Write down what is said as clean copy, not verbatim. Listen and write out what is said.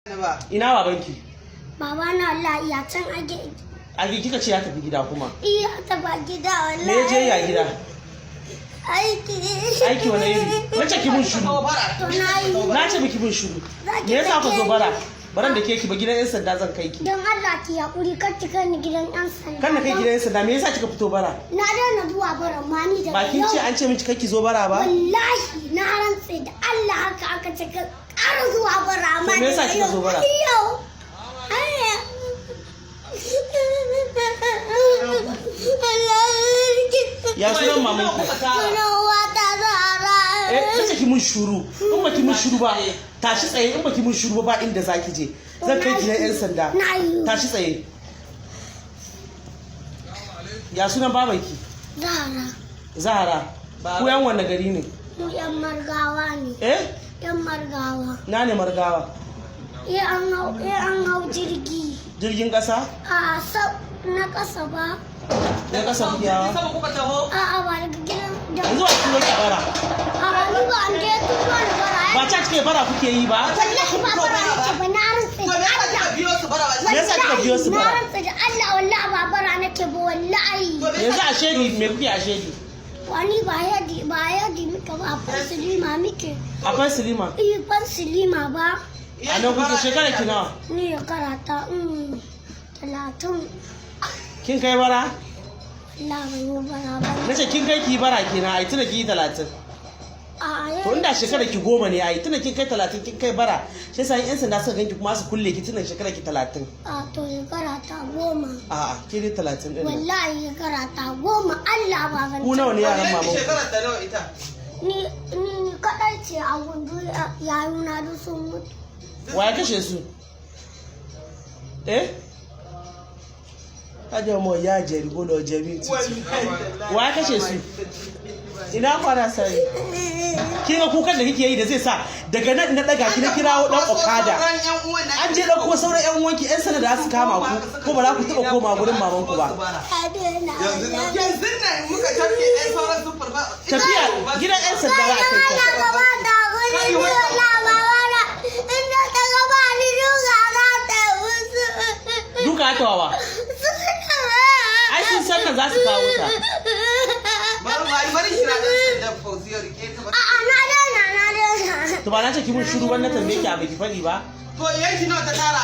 Ba. Ina babanki? Baba na Allah ya can age. A kika ce ya tafi gida kuma. Iya, tafi gida wallahi. Me ya je ya gida? Aiki. Aiki wani iri? Na ce ki mun shiru. To na yi. Na ce miki mun shiru. Za ki Me yasa ku zo sake bara? ni. Baran da ke ki ba, gidan yan sanda zan kai ki. Don Allah ki haƙuri, kar ki kai ni gidan 'yan sanda. Kan na kai gidan yan sanda, me yasa kika fito bara? Na daina zuwa bara ma ni daga Ba kin ce yau. an ce miki kar ki zo bara ba? Wallahi na rantse da Allah haka aka ce ka ƙara zuwa bara ma To me yasa daga kika yau. zo bara? Yau. Ai. Allah. Ya sunan mamanki? Sunan wata Zara. Eh, nace ki mun shuru. In baki mun shuru ba, tashi tsaye. In baki mun shuru ba, ba inda zaki je. Zan kai gidan yan sanda. Na yi. Tashi tsaye. Ya sunan babanki? Zara. Zahara. Ku yan wanne gari ne? Mu 'yan Margawa ne. Eh? 'Yan Margawa. Na ne Margawa? Eh, an hau jirgi. Jirgin kasa? A sau na ƙasa ba. Na kasa kuke hawa? Sama kuka taho. A ba daga gidan da. Yanzu a turo ki bara. A ni ba an je turo ni bara. Ba ta kike bara kuke yi ba? Wallahi ba bara nake ba, na rantse To da me yasa kika Allah. biyo su bara ba? Me yasa kika biyo su Na bara? rantse da Allah, wallahi ba bara nake ba wallahi. To me Yanzu yasa a shedi me kuke a shedi? Wani ba yadi ba yadi muke ba, a Fansilima muke. Akwai silima. Eh, Fansilima ba. A nan kuke. Shekara ki nawa? Ni ya karata 30. Kin kai bara? Allah ban yi bara ba. Na ce kin kai ki bara kenan ai, tuna ki yi 30. A To inda shekara ki 10 ne ai, tuna kin kai 30 kin kai bara. Shi yasa yan sanda suka ganki kuma su kulle ki, tuna shekara ki 30. A to shekara ta 10. A'a, ke dai 30 din nan. Wallahi shekara ta 10, Allah ba zan Ku nawa ne yaran Yanki maman? shekarar ta nawa ita? Ni kadai ce a gundu, yayuna duk sun mutu. Wa ya kashe su? Eh? Kájọ ọmọ ìyá àjẹrí kó lọ jẹ mí tútù. Wa ya kashe su? Ina kwana sai. Kin ga kukan da kike yi da zai sa daga nan na daga ki na kirawo dan okada. An je ɗauko sauran yan uwanki, yan sanda da su kama ku ko ba za ku taɓa koma gurin maman ku ba. A daina. Yanzu nan muka tafke ɗan sauran sun farfa. Tafiya gidan yan sanda za a kai Ana ta. gaba da wani dole babana inda ta gaba ni duka za ta musu. Duka ta wawa. Ai sun san nan za su kawo ta. Bari bari bari kira ɗan sandan Fauziya, rike ta ba. A'a, na daina, na daina. To ba na ce ki mun shiru wannan tambaye ki a baki faɗi ba. To yanki nawa ta tara?